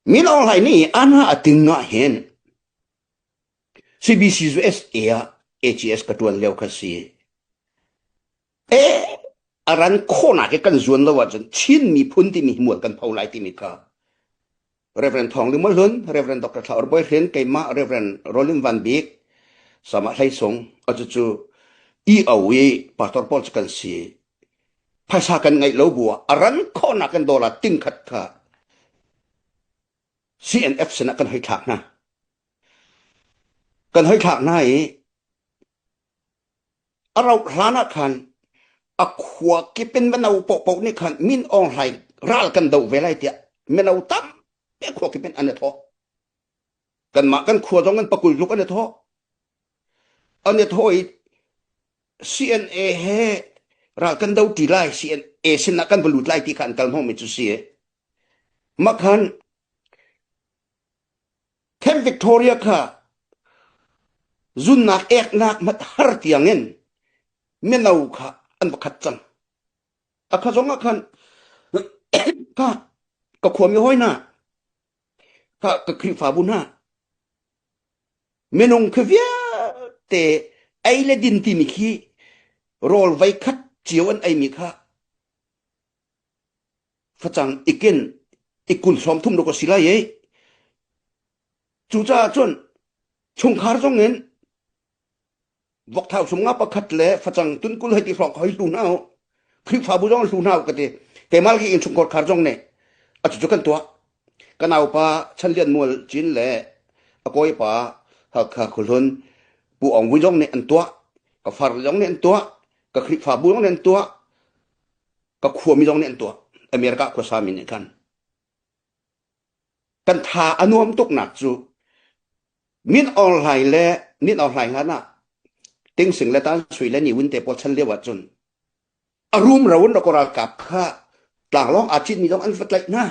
Min Aung Hlaing nih ana a ting ah hin CBC USA ah AGS ka tuan lio kha si. E a ran khawhnak hi kan zuan lo ahcun Chin miphun timi hi mual kan pho lai timi kha Reverend Thawng Ling Hlun, Reverend Dr. Thla Ur Bawi Hrin, keimah Reverend Rolin Van Bik, Sama Hlei Sung, atu cu EO i pastor pawl cu kan si. Phaisa kan ngeih lo bu ah a ran khawhnak in dollar ting khat kha CNF sinah kan hoi thlak hna. Kan hoi thlak hna i A rauh hlan ah khan a khua kip in mino paohpaoh nih khan Min Aung Hlaing ral kan doh ve lai tiah mino tampi khua kip in an i thawh. Kanmah kan khua zong in pakul tluk an i thawh. An i thawh i CNA he ral kan do ṭi lai, CNA sinah kan va lut lai ti kha an kal hnawhmi cu si. Mah khan Camp Victoria kha zunnak eknak hmanh har tiangin mino kha an va khat cang. A kha zong ah khan ka ka khuami hawi hna, ka ka Khrihfabu hna, minung khi vialte ei le din timi khi rawl voi khat cio an eimi kha facang ikin ikul sawm thum ruk a si lai i cucaah cun chungkhar zong in vokthau sum nga pakhat le facang tunkul hei ti hrawng hoi hlu hna u Khrihfabu zong hlu hna u ka ti keimah ki innchungkhar khar zong nih a cucu kan tuah ka naupa Chan Lian Mual Cin le a kawipa Hakha Khuhlun Pu Aung Vui zong nih an tuah ka far zong nih an tuah ka Khrihfabu zong nih an tuah ka khuami zong nih an tuah America khuasa mi nih khan kan tha a nuam tuknak cu Min Aung Hlaing le Min Aung Hlaing hlan ah Ting Sing le Tan Sui le Ni Win te pawl chan lio ah cun a rum ro in ralkap kha tlanglawng aa citmi zong an va tlaih hna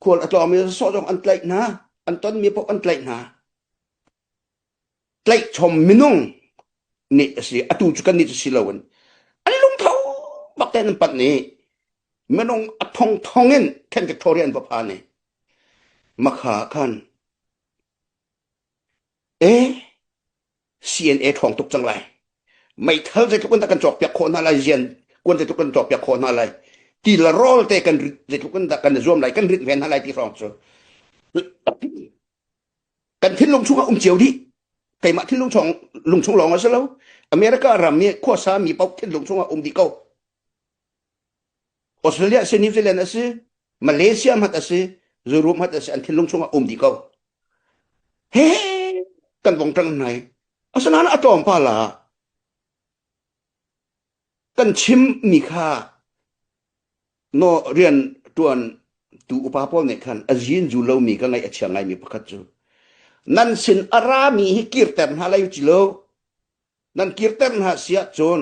khual a tlawngmi sawh zong an tlaih hna an tonmi paoh an tlaih hna tlaihchom minung nih a si atu cu kannih cu si loin an lungtho bak tein an panh i minung a thongthong in Camp Victoria an va phan i makha khan e CNA ṭhawng tuk cang lai meithal zeitluk in dah kan cawkpiak khawh hna lai zian kuan zeitluk kan cawkpiak khawh hna lai ti le rawl te kan zeitluk in dah kan i zuam lai kan rit ve hna lai ti hrawng cu Kan thinlung chungah um cio dih. Keimah thinlung chung lung chung lawng a si lo. America ram i khuasa mi paoh thinlung chungah um dih ko. Australia a si, New Zealand a si, Malaysia hmanh a si, Europe hmanh a si, an thinlung chungah um dih ko. He kan vong ṭang hna i asinain a tlawmpal ah kan chimmi kha No rian ṭuan tu upa pawl nih khan a zin zu lomi ka ngaih a chia ngaimi pakhat cu nan sin a rami hi kirter hna lai u lo nan kirter hna si ahcun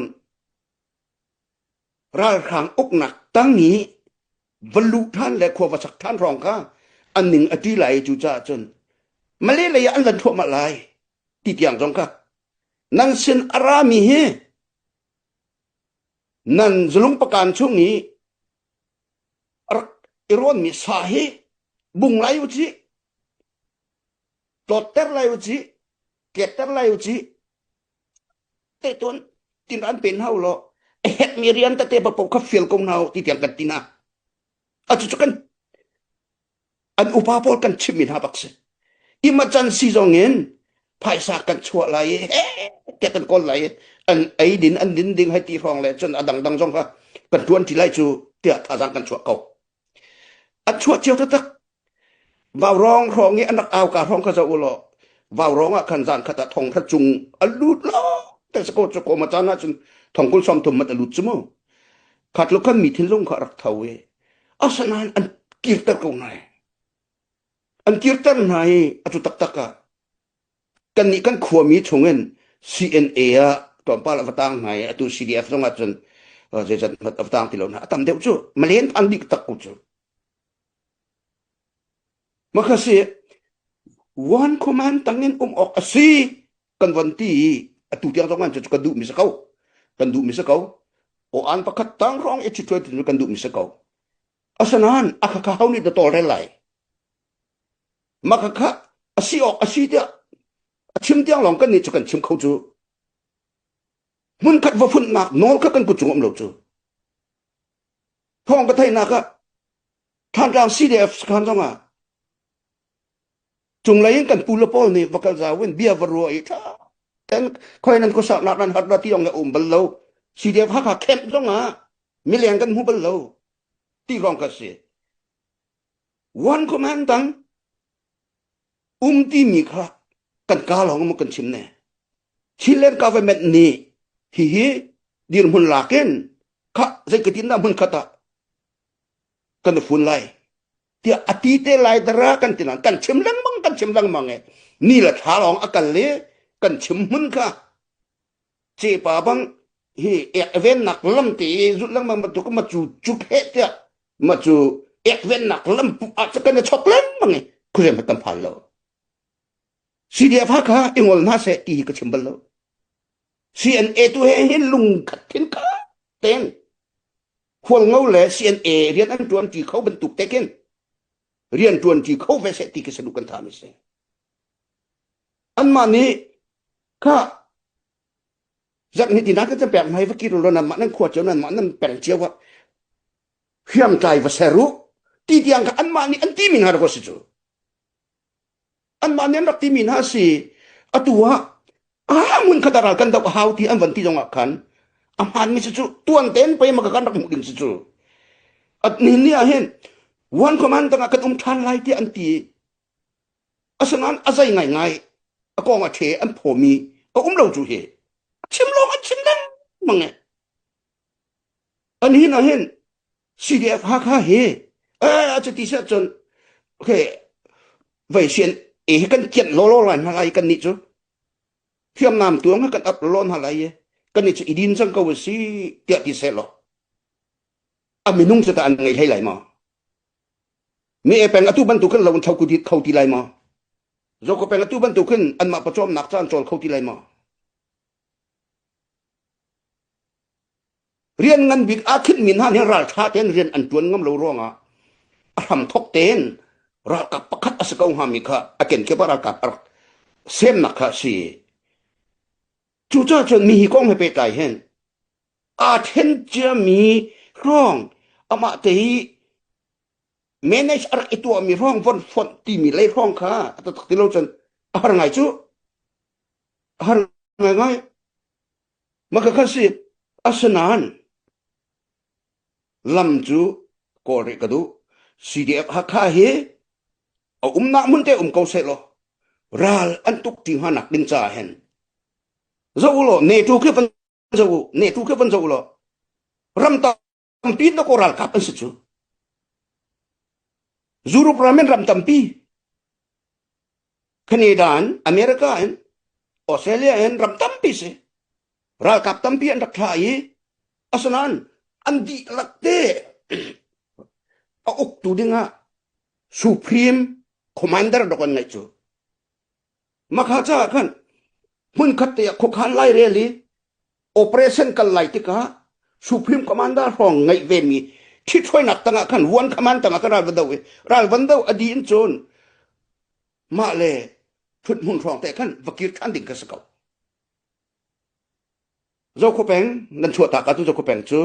ralhrang uknak tang i va luh ṭhan le khua va sak ṭhan hrawng kha an ning a ṭi lai i cucaah cun Malay lei ah an lan thluahmah lai ti tiang zong kha nan sin a rami hi Nan zulung pakan chung i rak i rawnmi sa hi bung lai u cih, tlawtter lai u cih, tlekter lai u cih, te tuan tin ran pen hau law a hekmi rian tete papoh kha fial ko hna u ti tiang kan ti hna. A cucu kan an upa pawl kan chimmi hna bak si. Emergency zong in phaisa kan chuah lai i he tiah kan kawl lai i an ei din an din ding hei ti hrawng le cun a dangdang zong kha kan tuan ti lai cu tiah thazaang kan chuah ko. An chuah cio taktak. Vaurawng hrawng i an rak au ka hrawng kha zoh u law vaurawng ah khan zan khat ah thong khat cung a lut lo te sa ko cu ko ma caan ah cun thong kul sawm thum mat a lut cu mu khat lo khan mi thinlung kha rak tho i Asinain an kirter ko hna. An kirter hna i atu taktak ah kannih kan khuami chungin CNA ah tlawmpal a va tang hna i atu CDF zong ah cun zeizat hmat a va tang ti lo hna. A tam deuh cu malen an dih tak ko cu. Makha si one command tangin um awk a si kan von ti i atu tiang zong cu kan duhmi si ko. Kan duhmi si ko. O an pakhat tang rong i ṭhitṭuai ti kan duhmi si ko. Asinain a khakha ho nih da tawlrel lai. Mah khakha a si awk a si tiah a chim tiang lawng kan nih cu kan chim kho cu. Hmunkhat va funhnak nawl kha kan kut cung um lo cu. Thawng ka theihnak ah Thantlang CDF sakhan zong ah cunglei in kan pu le pawl nih va kal zau in bia va ruah i ṭha ten khoi nan khuasak nak nan hat la ti ong le um bal lo. CDF Hakha camp zong ah mileng kan hmu bal lo ti rong ka si. One command dang um timi kha kan ka lawng maw kan chim ne. Chinland government nih hihi dirhmun lak in kha zeikatin dah hmun khat ah kan i fun lai tiah a ti te lai dara kan ti kan chim lengmang kan chim lengmang e ni le thla lawng a kal i kan chim hmun kha cepa bang hi ek vennak lam te i zut lengmang bantuk ma cu cu phe tiah ma cu ek vennak lam ah cu kan i chok lengmang i khuazei kan phan lo CDF kha i ngol hna seh ti hi ka chim bal lo CNA tu he hin lungkhat thin ka ten Khualngo le CNA rian an tuan ṭi kho bantuk te khin rian ṭuan ṭi kho ve seh ti khi saduh kan thami si. Anmah nih kha zak ni tina kan pek mai va kir lo nan mah nan khua cio nan mah nan peng cio ah hriamtlai va ser u ti tiang kha anmah nih an ti mi hna rak si cu. Anmah nih an rak timi hna a si. Atu ah ah mun khat ral kan doh a hau ti an van ti zong ah khan a hmaanmi si cu tuan tein pei ma kan rak hmuh ding si cu. At nihin ni ah hin one command tangah kan um ṭhan lai tiah an ti. Asinain a zei ngaingai a kong a ṭhe an phawmi a um lo cu hi. Chim lawng an chim lengmang e. An hin ah hin CDF Hakha hi eh cuti si ahcun okay vei sian e hi kan kianh lawlaw lai hna lai kan nih cu hriamnam tuang hi kan ap lawlaw hna lai i kan nih cu i din cang ko a si tiah ti seh law a minung cu tah an ngei hlei lai maw mi e peng atu bantuk khin lo an tho kho ti lai maw zoko peng atu bantuk khin anmah pawcawmnak caan cawl kho ti lai maw Rian ngan bik aa khinhmi hna nih ralṭha tein rian an ṭuan ngam lo ruangah a hramthawk tein ralkap pakhat a si ko hngami kha a kenkip ah ralkap a rak semnak kha a si. Cucaah cun mi hi kong he pehtlai hin aa ṭhen ciami hrawng amah te hi manage a rak i tuahmi hrawng von fonh timi lei hrawng kha a taktak ti lo cun a har ngai cu a har ngaingai. Maka kha si asinain lam cu kawl rih ka duh. CDF Hakha hi a umnak hmun te um ko seh law ral an tuk ti hnga nak ding caah hin zoh u law NATO khi van zoh u NATO khi van zoh u law ram tampi na ko ralkap an si cu Europe ram in ram tampi Canada in America in Australia in ram tampi si ralkap tampi an rak thlah i asinain an dihlak te a uktu dingah supreme commander dok an ngeih cu makha caah khan hmunkhat te ah khuakhan lairel i operation kal lai tikah supreme commander hrawng ngeih ve mi ṭhithruainak tangah khan one command tangah khan ral va do i ral van do a di in cun mah le ṭhut hmun hrawng te khan va kir ṭhan ding ka si ko Zokhua peng nan chuah tak ahcun Zokhua peng cu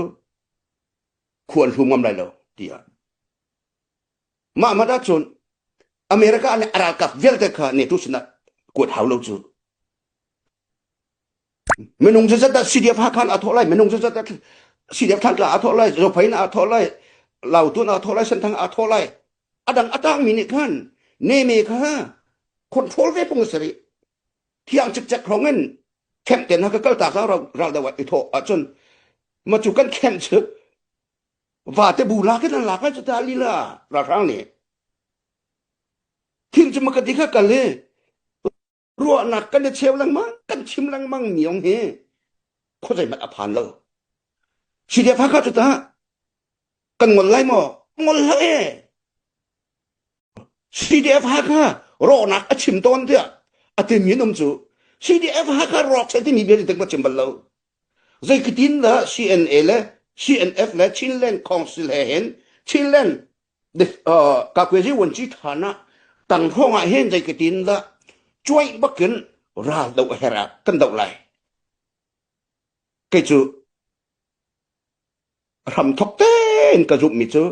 khua an hlum ngam lai lo tiah mah mat ahcun America nih a ralkap vialte kha NATO sinah kuat hau lo cu Minung zat dah CDF Hakha aa thawh lai, minung zat dah CDF Thantlang aa thawh lai, Zophei aa thawh lai, Lautun aa thawh lai, Senthang aa thawh lai. A dang a tangmi nih khan neme kha control ve pung a si rih. Thiang cikcek hrawng in camp te hna ka kal tak ral ral do i thawh ahcun ma cu kan camp cu vate bu lak in an lak lai cu ta lila ralhrang nih thil cu ma ka ti kha kal i ruahnak kan i cheu lengmang kan chim lengmang mi ong hi khuazei hmanh a phan lo CDF Hakha cu tah kan ngol lai maw ngol hlah e CDF Hakha rawhnak a chim tawn tiah a timi an um cu CDF Hakha rawk seh timi bia tek ma chim bal lo zeikitin dah CNA le CNF le Chinland Council he hin Chinland kakwe zi wan chi thana. Tang hrawng ah hin zei ka tin dah cuai bakin ral do a herh ah kan doh lai. Kei cu hramthok tein ka zumhmi cu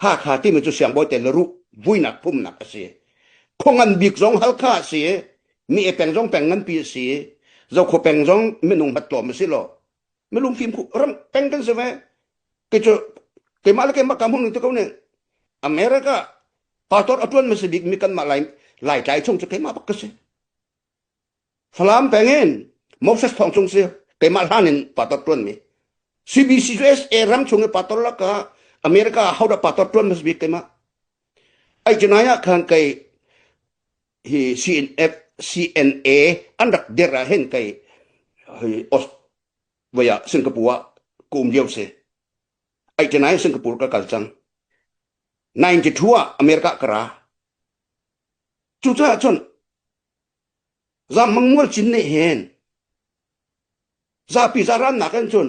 Hakha timi cu siangbawi te le ruh vuinak phumnak a si. Khua ngan bik zong Halkha a si i mi e peng zong peng nganpi a si i Zokhua peng zong minung hmat tlawm a si lo. Milung fim ram peng kan si ve. Kei cu keimah le keimah ka hmun ti ko ning. America pastor a tuan hmasa bik mi kanmah lai Laitlai chung cu keimah bak ka si. Falam peng in Moses Thawng Cung si keimah hlan in pastor tuan mi. CBCUSA ram chung i pastor laka America hodah pastor tuan hmasa bik keimah. Ai chunai ah khan kei hi CNF CNA an rak dir ah hin kei hi voi ah Singapore ah ka um lio si. Ai chunai Singapore ka kal cang. 92 ah America ka ra. Cucaah cun Zammang mualcin nih hin zapi zarannak in cun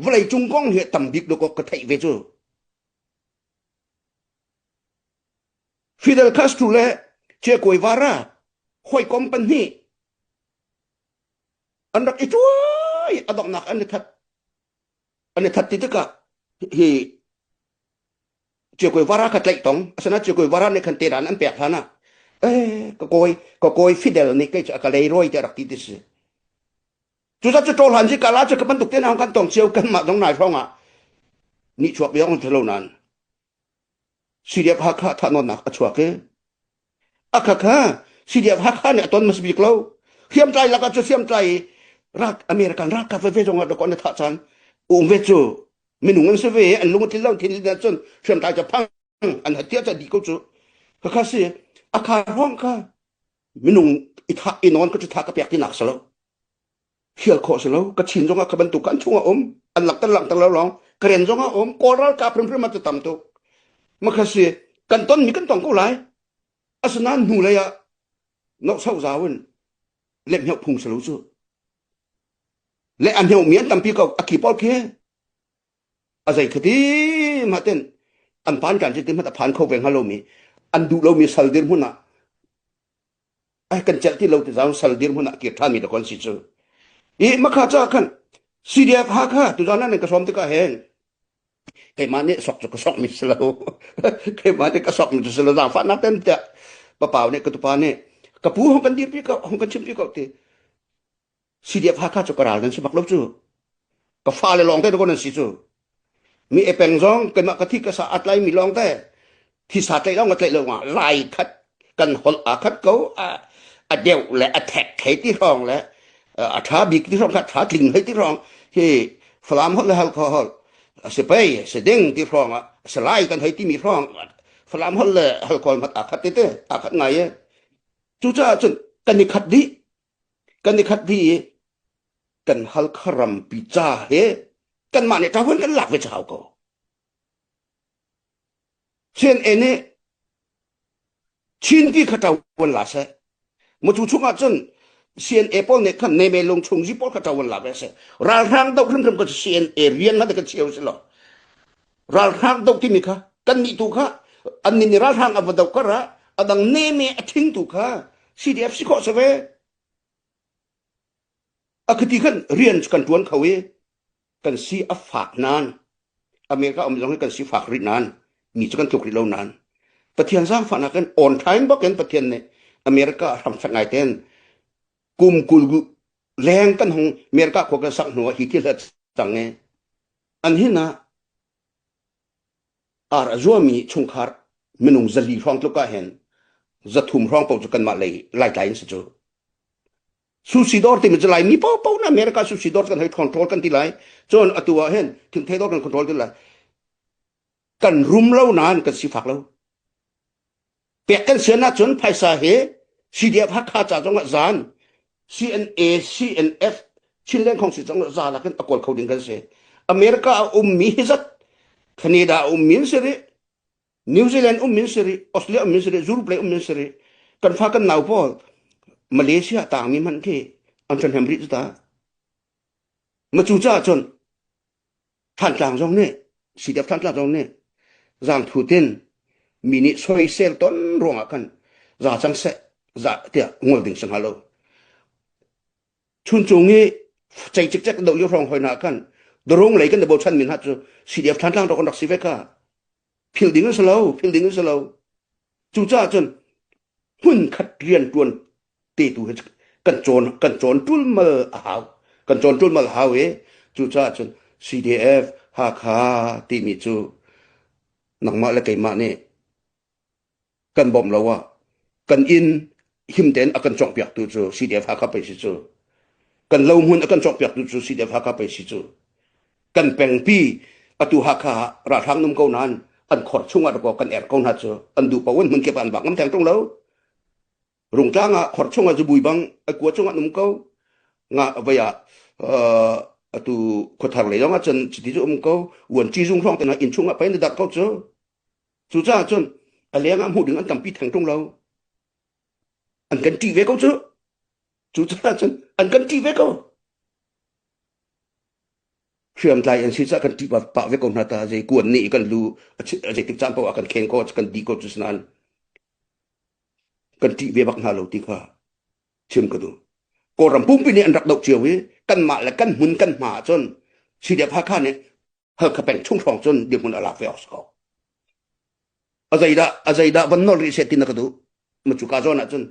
vawlei cung kong hi tam bik dawk ka theih ve cu. Fidel Castro le Che Guevara hawikom pahnih an rak i tuai a donghnak an i that an i that ti tikah hi Che Guevara kha tlaih tong asana Che Guevara nih khan teran an pek hlan ah eh ka kawi ka kawi Fidel nih kei cu a ka leirawi tiah rak ti ti si Cucaah cu ṭawhlan ci kala cu ka bantuk te kan tong cio kanmah zong nai hrawng ah nihchuak bia ong lo nain CDF Hakha thahnawnnak a chuak i a kha kha CDF Hakha nih a ton hmasa bik lo hriamtlai lakah cu hriamtlai rak American ralkap veve zong ah dawkaw na thah caan um ve cu minung an si ve an lung a tlin lo thin cun hriamtlai cu phang an hatia ca dih ko cu khakha si a kha hrawng kha minung i thah i nawn ka cu tha ka pek tinak si lo Thial khawh si lo. Kachin zongah kha bantuk an chungah um. An langhter langhter lo lawng. Karen zongah um. Kawl ralkap hrimhrim ah cu tam tuk. Makha si kan tonmi kan tong ko lai. Asinain hnu lei ah nohsoh zau in lemheuh phung si lo cu. Le a hneuhmi an tampi ko. A khi pawl khi a zei khati mah ten an pan kan ti hmat a phan kho ve hnga lomi an duh lomi sal dirhmun ah ai kan celh ti lo ti zau sal dirhmun ah kir ṭhanmi da kon si cu i makha ca khan CDF Hakha tuzan nan ka sawm tikah hen keimah nih sok cu ka sok mi si lo keimah nih ka sok mi cu si lo zaangfahnak ten tiah papau nih ka tupa nih ka pu hong kan dirpi ko hong kan chimpi ko ti CDF Hakha cu ka ral nan si bak lo cu. Ka fale lawng te nan si cu. Mi e peng zong keimah ka thi ka sa a tlai mi lawng te thi sa tlaih lawng ka tlaih lo nga lai khat kan holh a khat ko a a deuh le a thek thei ti hrawng le a tha bik ti hrawng kha tha tling hei ti hrawng hi Falam holh le Halkha holh a si pei si ding ti hrawng ah si lai kan hei ti mi hrawng Falam holh le Halkha holh a khat te te a khat ngai e cucaah cun kan i khat dih Kan i khat dih i kan Halkha rampi ca he kanmah nih ṭavuan kan lak ve chau ko. CNA nih Chin ti kha ṭavuan la seh. Mucu chungah cun CNA pawl nih khan neme lung chung zi pawl kha ṭavuan la ve seh. Ralhrang doh hrimhrim ka CNA rian kha kan cheu si lo. Ralhrang doh timi kha kan nih tu kha an nih ralhrang a va doh kar ah adang neme a thing tu kha CDF si khawh si ve. A khati khan rian kan ṭuan kho i kan si a fak nain America um zong hi kan si fak rih nain mi cu kan tluk rih lo nain Pathian zaangfahnak in on time bak in Pathian nih America hram fek ngai tein kum 20 leng kan hung America khua kan sak hnu ah hi thil cang i an hin ah Ar a zuami chungkhar minung 400 hrawng tluk ah hin 300 hrawng paoh cu kanmah lei Laitlai in si cu. Sushi dawr timi cu Laimi paohpaoh na America sushi dawr kan hei control kan ti lai. Cun atu ah hin thingthei dawr kan control ti lai. Kan rum lo nain kan sifak lo. Pek kan sian ahcun phaisa hi CDF Hakha ca zongah zan CNA CNF Chinland Khongsi zong za lakin a kawl kho ding kan si. America a ummi hi zat Canada a ummi an si rih New Zealand ummi an si rih Australia ummi an si rih Europe lei ummi an si rih kan fa kan nau pawl Malaysia tangmi hmanh khi an ṭhahnem rih cu ta. Ma cu caah cun Thantlang zong nih CDF Thantlang zong nih zaangthu tin. Mi nih soisel ton ruangah khan za cang seh za tiah ngol ding si hnga lo. Chuncung i cei cikcek do lio hrawng hoi na khan darung lei kan bochan min ha cu CDF Thantlang rak rak si ve ka. Phil ding an si lo, phil ding an si lo. Cucaah cun hmun khat rian tuan te tu hi kan cawn kan cawn ṭulmal a hau. Kan cawn ṭulmal a hau i cucaah cun CDF Hakha timi cu nangmah le keimah nih kan bawmh lo ah kan inn him tein a kan cawnpiaktu cu CDF Hakha pei si cu. Kan lohmun a kan cawnpiaktu cu CDF Hakha pei si cu. Kan pengpi atu Hakha ah ralhrang num ko nain an khor chungah dakaw kan er ko hna cu an duh paoh in hmun kip ah an vak ngam theng ṭung lo. Rungtlang ah khor chungah zubui bang a kua chungah um ko. Nga vei ah atu khuathar lei zong ah cun chiti cu um ko. Uan ci zung hrawng te hna inn chungah pei na dak ko cu. Cucaah cun a leng ah hmuh ding an tampi theng ṭung lo. An kan ṭih ve ko cu. Cucaah cun an kan ṭih ve ko. Hriamtlai an si caah kan ṭih pah ve ko hna ta zei kuan nih kan lu zeitik caan paoh ah kan khen ko kan dih ko cu nain kan ṭih ve bak hna lo ti kha chim ka duh. Kawlram pumpi nih an rak doh cio i kanmah le kan hmun kan hma ahcun CDF Hakha nih Halkha peng chung hrawng cun dirhmun a lak ve awk si ko. A zeidah a zeidah van nawl rih seh ti na ka duh. Ma cu ka zawn ahcun.